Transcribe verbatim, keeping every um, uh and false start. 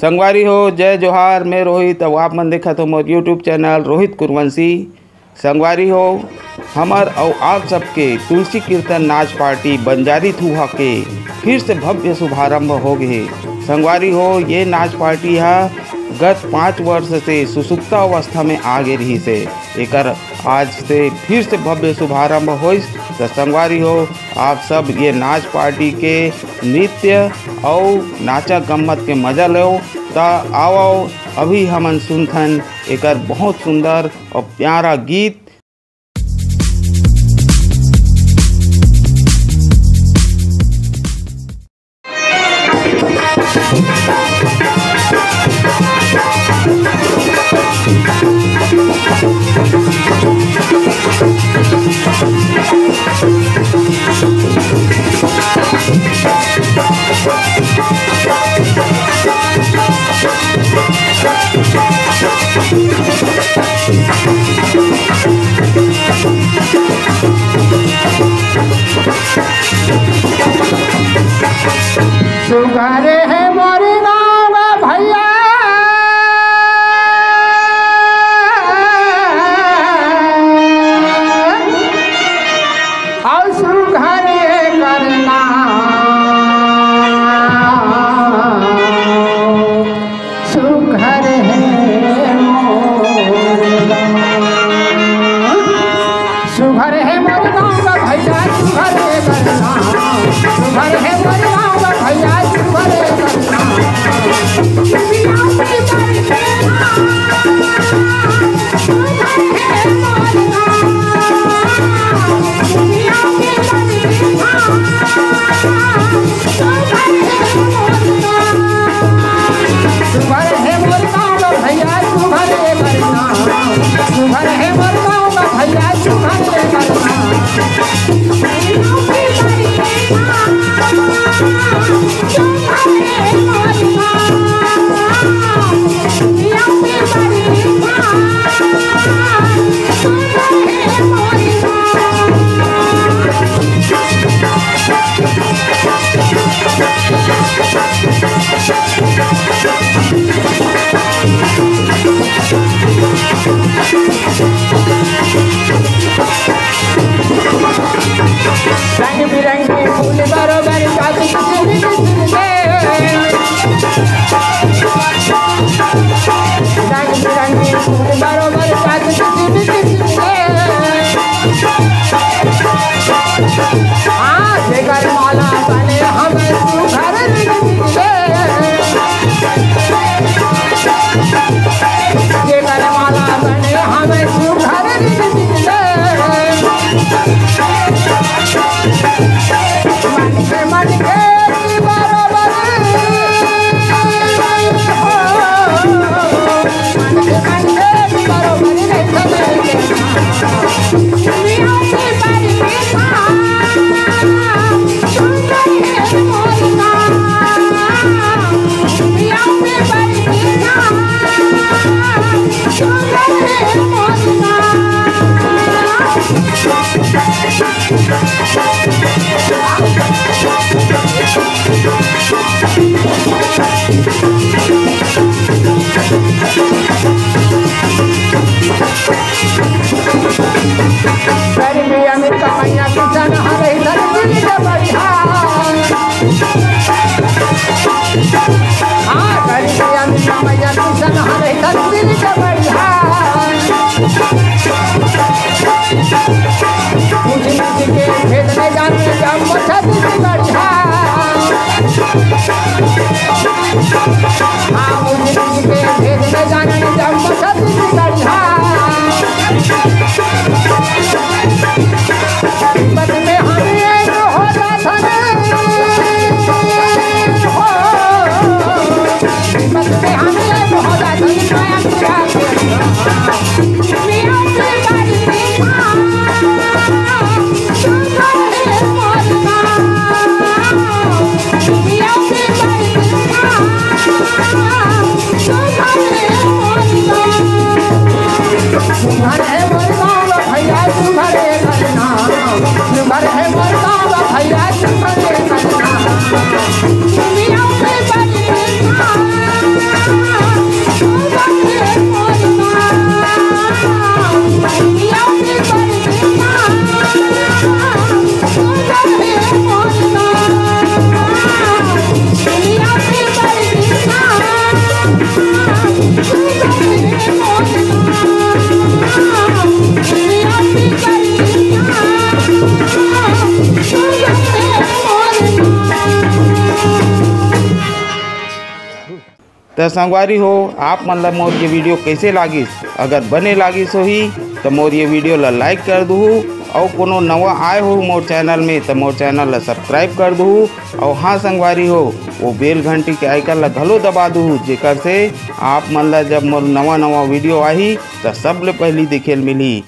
संगवारी हो, जय जोहार, मैं रोहित, अउ आप मन देखत हो मोर YouTube चैनल रोहित कुरवंशी। संगवारी हो, हमर अउ आप सबके तुलसी कीर्तन नाच पार्टी बंजारी थुहा के फिर से भव्य शुभारंभ हो गे हे। संगवारी हो, ये नाच पार्टी ह गत पाँच वर्ष से सुसुप्ता अवस्था में आ गे रहिस हे। एकर आज से फिर से भव्य शुभारंभ होइस। त संगवारी हो, आप सब ये नाच पार्टी के नृत्य अउ नाचा गम्मत के मजा लो। त आवो, अभी हमन सुनथन एकर बहुत सुंदर अउ प्यारा गीत। सुघर हे मोर गाँव गा भैया, अउ सुघर हे करना। सुघर हे मोर गाँव, सुघर हे मोर गाँव गा भैया, सुघर हे करना। सुघर हे मोर गाँव गा भैया, सुघर हे करना। सुघर हे मोर गाँव गा भैया, सुघर हे करना। सुघर हे मोर गाँव गा भैया, सुघर हे करना। रंग बिरंगी फूल बरोबर चाँद की किसिम किसिम के। रंग बिरंगी फूल बरोबर चाँद की किसिम किसिम के। हाँ, जेकर माला बने हमें सुघर रिझ रिझ के। जेकर माला बने हमें सुघर रिझ रिझ के। मन के, मन के बरोबर। गरीबी अमीर कमैया किसान हर इधर दिल के बढ़िया। हाँ, गरीबी अमीर कमैया किसान हर इधर दिल के बढ़िया। पूछ पूछ के भेद न जाने, जब मछली बढ़िया। हाँ, पूछ पूछ के भेद न जाने, जब मछली बढ़िया। विपत में हम एक हो जाथन, हो। विपत में हम एक हो जाथन, माया पूरा के। सुघर हे मोर गाँव भैया, सुघर हे करना। सुघर हे मोर गाँव भैया, सुघर हे करना। दुनिया में बड़ी त संगवारी हो, आप मन ला मोर ये वीडियो कइसे लागिस? अगर बने लागिस होही त मोर ये वीडियो ला लाइक कर दुहू, अउ कोनो नवा आए हो मोर चैनल में त मोर चैनल ला सब्सक्राइब कर दुहू। अउ हाँ संगवारी हो, वो बेल घंटी के आइकन ला घलो दबा दुहू, जेकर से आप मन ला जब मोर नवा नवा वीडियो आही त सबले पहिली देखे ल मिलही।